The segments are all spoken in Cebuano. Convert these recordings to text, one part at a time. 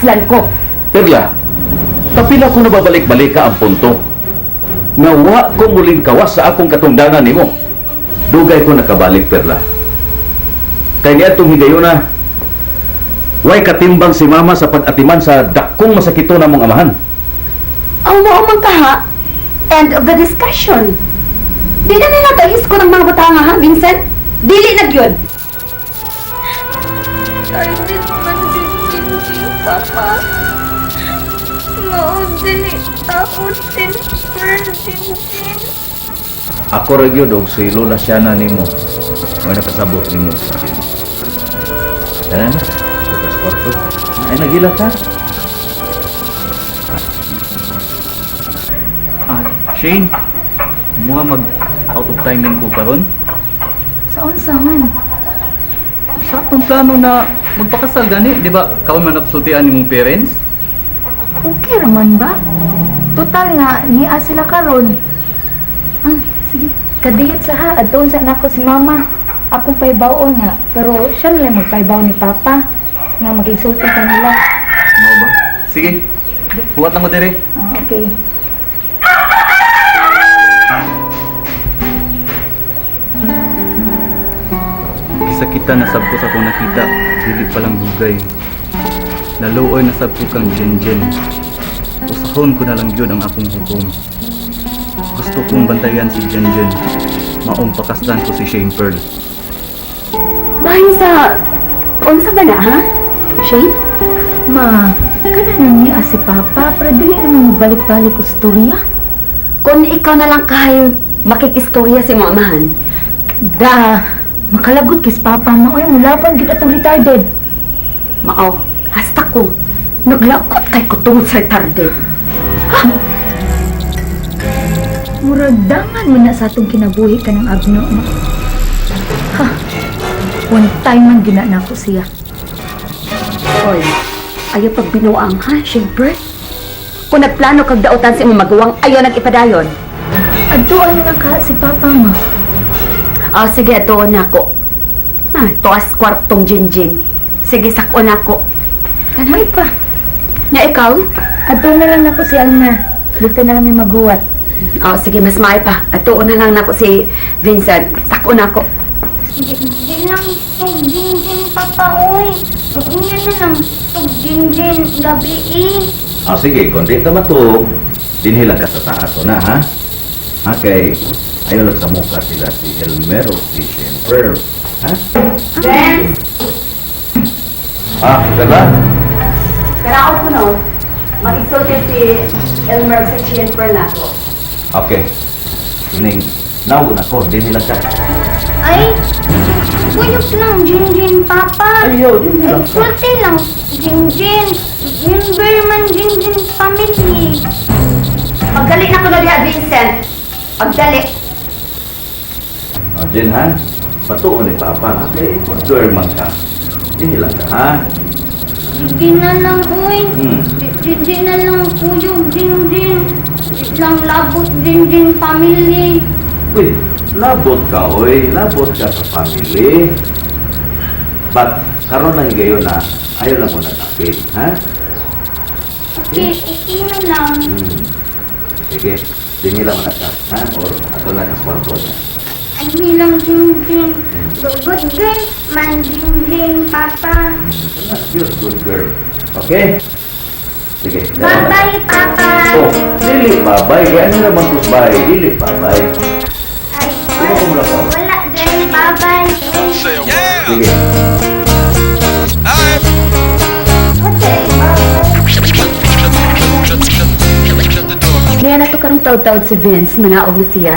Pakaslan ko. Perla, kapila ko nababalik-balik ka ang punto. Nga wa ko muling kawas sa akong katungdanan nimo. Dugay ko nakabalik, Perla. Kay niadtong higayuna, way katimbang si mama sa pag-atiman sa dakong masakito namong amahan. Ang mao man ka ha. End of the discussion. Di na nila tayo hisko ng mga butanga ha, Vincent? Dili na gyud. Retarded man din Jinjin, Papa. Mao dili tao din per Jinjin. Ako ra gyud og silo na siya na nimo. May nakasabot nimo sa Jin. Tara na, sa kwarto. Ay, nagila ka. Ah, Shane, mura mag out of timing ko karon. Sa unsa man? Sa akong plano na magpakasal gani, di ba? Kaon man nagsultian nimong parents? Okay raman ba? Total nga, niya sila karon. Ah, sige. Kadiyot sa ha, adtoon sa nako si mama. Akong paybaon nga, pero siya na lang magpaybaw ni papa. Nga mag-insulti ka nila. Mao ba? Sige. Huwat lang ko dire. Ah, okay. Gisakitan na sab ko sa akong nakita, dili pa lang dugay. Naluoy na sab ko kang Jenjen. Usahon ko na lang gyud ang akong hukom. Gusto kong bantayan si Jenjen. Maong pakaslan ko si Shane Pearl. Bahin sa unsa ba na ha? Shane? Ma, kana na niya si papa, pero dili naman magbalik-balik og storya. Kung ikaw na lang kahay makikistorya si mga amahan. Da, makalagot kis papa ma. Oy, mulaban gid atong retarded. Mao, hasta ko. Naglakot kay ko tungod sa retarded. Murag dangan man na sa atong kinabuhi kanang agno ma. Ha, one time man gina nako siya. Oy, ayaw pagbinuang ha, Shane Pearl. Kung nagplano kag dautan sa imong maguwang, ayaw nag-ipadayon. Adtuan na lang ka si papa ma. Ah, sige, atuon na ako. Ah, tuas kwartong jinjin. Sige, sakon ako. May pa. Nya ikaw? Adto na lang nako si Almer. Dito na lang may maguwat. Oh, sige, mas maay pa. Atuon na lang nako si Vincent. Sakon ako. Di lang tug Jinjin, Papa, oy. Unya na lang tug Jinjin gabi eh. Ah, sige, kung di ka matug, dinhi lang ka sa taas o na, ha? Ha, kay ayaw lang sa mukha sila si Elmer o si Shane Pearl. Ha? Vince! Ah, Perla? Karaon ko no. Mag-exulti si Elmer sa Shane Pearl nako. Okay. Ining, nawag na ko, dinhi lang ka. Ay, kuyog lang Jinjin, Papa. Ayaw, dinhi lang ka. Sulti lang Jinjin. Member man Jinjin family. Pagdali na ko na diha, Vincent. Pagdali. O, Jen, ha? Patuon ni Papa, ha? Kay good girl man ka. Dinhi lang ka, ha? Di na lang, uy. Di na lang kuyog Jinjin. Di lang labot Jinjin family. Uy, labot ka, oy. Labot ka sa family. But, karon na higayon na, ayaw lang mo nag-apil, ha? Okay, okay na lang. Sige, dinhi lang na ka, ha? Or ato lang ang kwarto niya. Ay, nilang Jinjin. Good girl man Jinjin, Papa. You're good girl. Okay? Sige. Bye-bye, Papa. Oh, dili babay. Kaya ano naman kusbay? Dili babay. Ay, Sino ko muna ka? wala din. Bye-bye. Sige. Okay, bye-bye. Niya na to karong taud-taud si Vince, manaog na siya.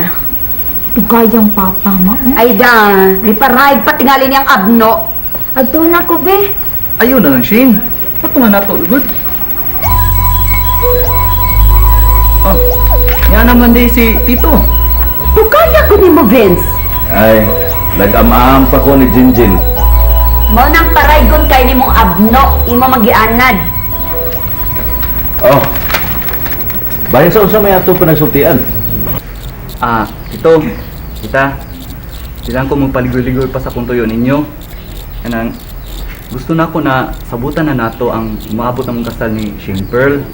Dugayang papa ma. Ay da, giparayg patingali niyang abno. Adto na ko be. Ayaw na lang, Shane. Patungan nato, good. Oh, yan naman di si Tito. Dugaya ko nimo, Vince. Ay, nag-amaam pa ko ni Jinjin. Mao nang paraygon kay nimong abno, imo magianad. Oh. Bahin sa unsa may ato panagsultian. Ah, Tito, kita. Dilang ko magpaligoy-ligoy pa sa kung tuyo ninyo. Kanang, Gusto na ako na sabutan na nato ang umaabot ang kasal ni Shane Pearl.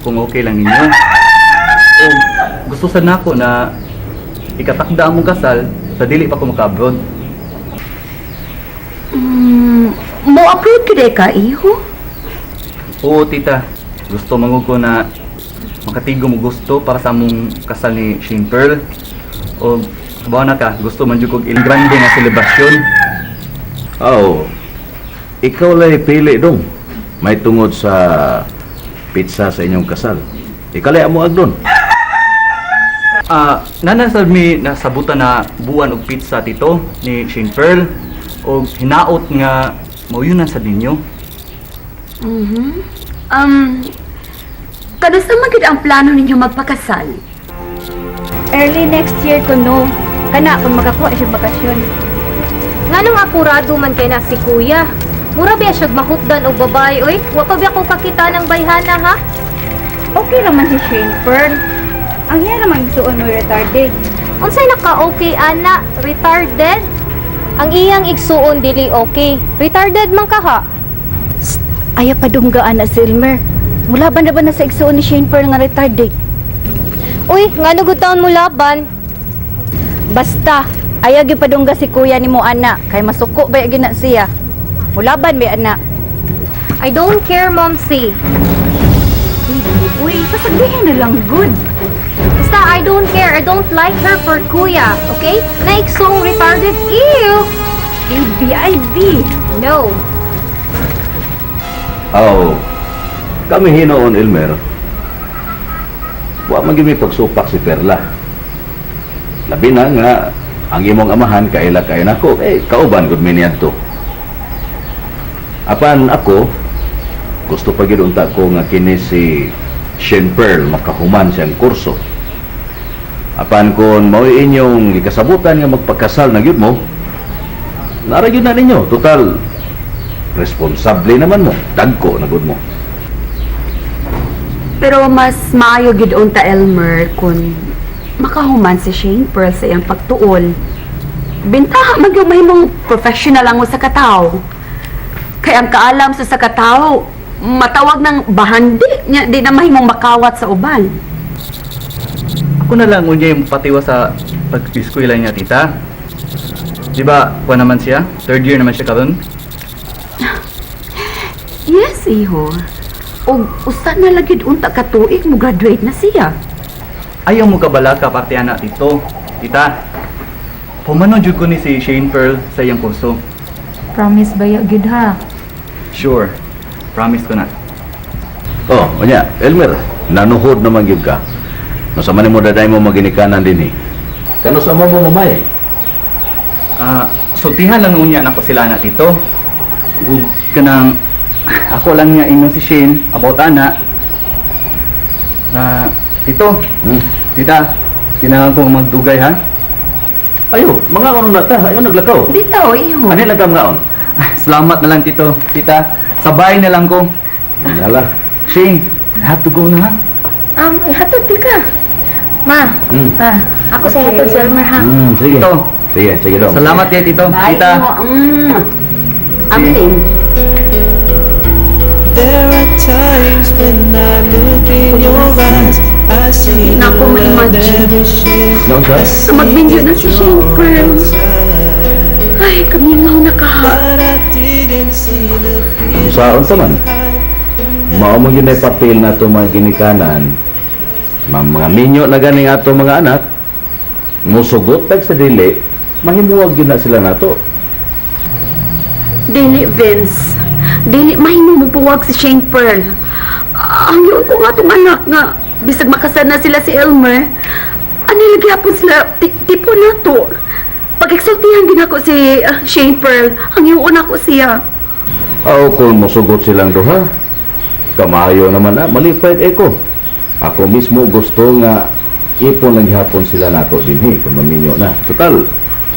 Kung okay lang ninyo. O gusto sad nako na ikatakda ang mong kasal sa dili pa ko maka-abroad. Mo approve gyud ka, iho? Oo, tita. Gusto mangud ko na makatigo mo gusto para sa among kasal ni Shane Pearl. O kabaw na ka, gusto man jud kog il grande nga selebrasyon. Oh, ikaw lay pili dong. May tungod sa pizza sa inyong kasal. Ikaw lay amo agdon. Ah, nanasad mi nasabutan na buwan og pizza, tito, ni Shane Pearl og hinaot nga mauyunan sa ninyo. Kanusa man gyud ang plano ninyo magpakasal? Early next year ko no. Kana kung makakuha siya bakasyon. Nganong akurado man kay na si kuya? Mura biya siyag mahupdan og babae oy. Wa pa biya ko kakita ng bayhana ha? Okay raman si Shane Pearl. Ang iya naman gisuon mo retarded. Unsay naka-okay ana? Retarded? Ang iyang igsuon dili okay. Retarded man ka ha. Aya padunggaan na si Elmer. Mulaban na ba na sa igsuon ni Shane Pearl nga retarded? Uy, ngano gud taon mo laban? Basta, ayaw gyud padungga si kuya ni mo ana kay masuko ba gina siya. Mulaban ba ana? I don't care, Momsi. Uy, pasagdihin na lang good. Basta I don't care. I don't like her for kuya, okay? Naigsoong retarded. Ew! Baby, I be. No. Oh, kami hinoon, Elmer. Wa man gyud may pagsupak si Perla. Labi na nga ang imong amahan kaila kay nako, eh kauban gud mi niadto. Apan ako gusto pa gyud unta ko nga kini si Shane Pearl makahuman siyang kurso. Apan kung mao'y inyong gikasabutan nga magpakasal na gyud mo, nara gyud na ninyo. Total, responsable naman mo. Dagko na gud mo. Pero mas maayo gyud unta, Elmer, kung makahuman si Shane Pearl sa iyang pagtuol. Bentaha man gyud mahimong professional ang usa ka tawo. Kay ang kaalam sa usa ka tawo, matawag ng bahandi nya di na mahimong makawat sa uban. Ako na lang unya yung patiwa sa pag-eskwela niya, tita. Di ba, kuha naman siya? Third year naman siya karon. Yes, iho. Og usa na lang gyud unta ka tuig mo graduate na siya. Ayaw mo kabalaka parte ana, tito. Tita, pumanon jud ko ni si Shane Pearl sa iyang kurso. Promise ba ya gyud ha? Sure. Promise ko na. Oh, unya, Elmer, nanuhod naman gyud ka. Masa man mo daday mo maginikanan dinhi. Kano sa mo mo mamay? Ah, sultihan lang unya nako sila na, tito. Ug kanang ako lang niya ingon si Shane about ana. Ah, tito, tita, kinahanglan ko magdugay ha. Ayo, mga karon na ta, ayo naglakaw. Bitaw, iho. Ani lang ka mga on? Ah, salamat na lang, tito, tita. Sabay na lang ko. Nala. Shane, I have to go na ha. Ihatod di ka. Ma, ah, ako sa ihatod si Elmer ha. Sige. Tito. Sige, sige dong. Salamat ya, tito, Bye, tita. iho. Amling. There are times when I look in your eyes, I see the Naku, love ma-imagine. that we share. Noon sa? So magminyo na si Shane Pearl. Ay, kamingaw na ka. But I didn't see the feelings Saon ta man? hide. Mao man gyud ay papel na ato mga ginikanan. Mga minyo na ganing ato mga anak, musugot tag sa dili, mahimuwag gyud na sila nato. Dili, Vince. Dili, mahimo mo puwag si Shane Pearl. Ah, ang yun ko nga itong anak nga, bisag makasal na sila si Elmer, ano lagi hapon sila, tipo na to. Pag-exaltihan din ako si Shane Pearl, ang yun ako siya. Aw, kung musugot silang duha, kamayo naman na, malipay eh ko. Ako mismo gusto nga ipon lang gihapon sila nato dinhi kung maminyo na. Total,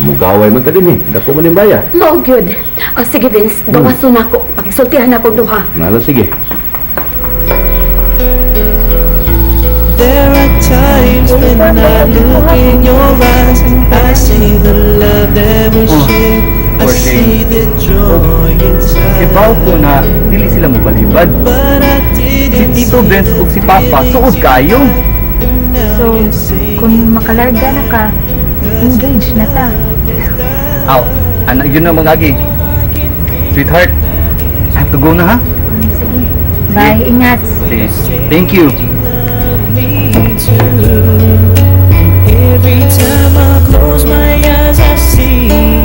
mugaway man ta dinhi, dako man baya. Mao gyud. Oh, sige, Vince, gawaso na ako. Pag-exaltihan ako duha. Nala sige. There are times when I look in your eyes, I see the love that we Oh, share. I poor Shane. see the joy inside. Kibaw ko na dili sila mobalibad. But I Si didn't Tito see Benz ug si Papa suod kaayo. So, kung makalarga na ka, engage na ta. Aw, ana yun na mag-agi. Sweetheart, I have to go na, ha. Sige. Bye, ingat. Sige. Thank you. Me too. Every time I close my eyes, I see